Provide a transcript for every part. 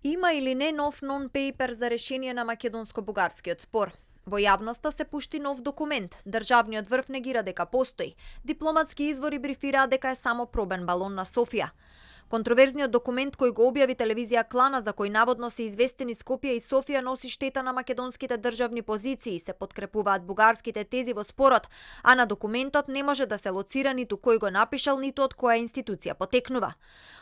Има или не нов нон-пейпер за решение на македонско-бугарскиот спор? Во јавноста се пушти нов документ. Државниот врв негира дека постои. Дипломатски извори брифираа дека е само пробен балон на Софија. Контроверзниот документ кој го објави телевизија Клана, за кој наводно се известени Скопје и Софија, носи штета на македонските државни позиции, се подкрепуваат бугарските тези во спорот, а на документот не може да се лоцира ниту кој го напишал, ниту од која институција потекнува.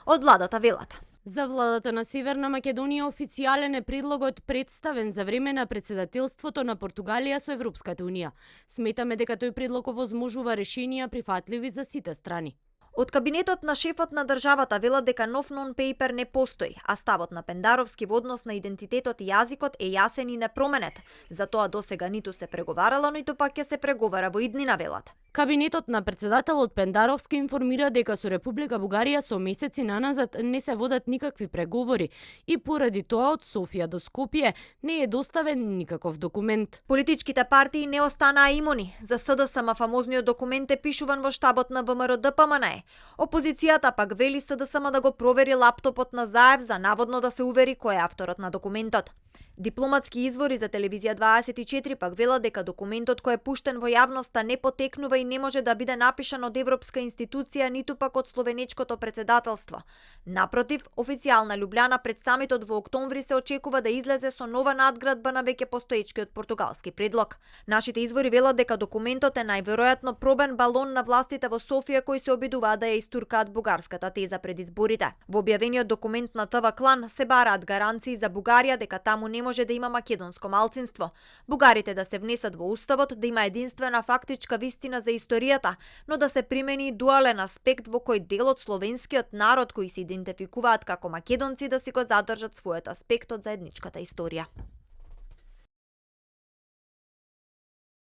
Од владата велат: за владата на Северна Македонија официјален е предлогот представен за време на председателството на Португалија со Европската Унија. Сметаме дека тој предлог овозможува решенија прифатливи за сите страни. Од кабинетот на шефот на државата велат дека нов нон-пейпер не постои, а ставот на Пендаровски во однос на идентитетот и јазикот е јасен и непроменет. Затоа досега ниту се преговарало, ниту пак ќе се преговара во иднина, велат. Кабинетот на председателот Пендаровски информира дека со Република Бугарија со месеци наназад не се водат никакви преговори и поради тоа од Софија до Скопје не е доставен никаков документ. Политичките партии не останаа имуни. За СДСМ фамозниот документ е пишуван во штабот на ВМРО-ДПМНЕ. Опозицијата пак вели СДСМ да го провери лаптопот на Заев за наводно да се увери кој е авторот на документот. Дипломатски извори за телевизија 24 пак велат дека документот кој е пуштен во јавноста не потекнува и не може да биде напишан од европска институција, ниту пак од словенечкото председателство. Напротив, официјална Љубљана пред самитот во октомври се очекува да излезе со нова надградба на веќе постоечкиот португалски предлог. Нашите извори велат дека документот е најверојатно пробен балон на властите во Софија кои се обидуваат да ја истуркаат бугарската теза пред изборите. Во објавениот документ на ТВ Клан се бараат гаранции за Бугарија дека таму не може да има македонско малцинство. Бугарите да се внесат во уставот, да има единствена фактичка вистина за историјата, но да се примени дуален аспект во кој дел од словенскиот народ кои се идентификуваат како македонци да си го задржат својот аспект од заедничката историја.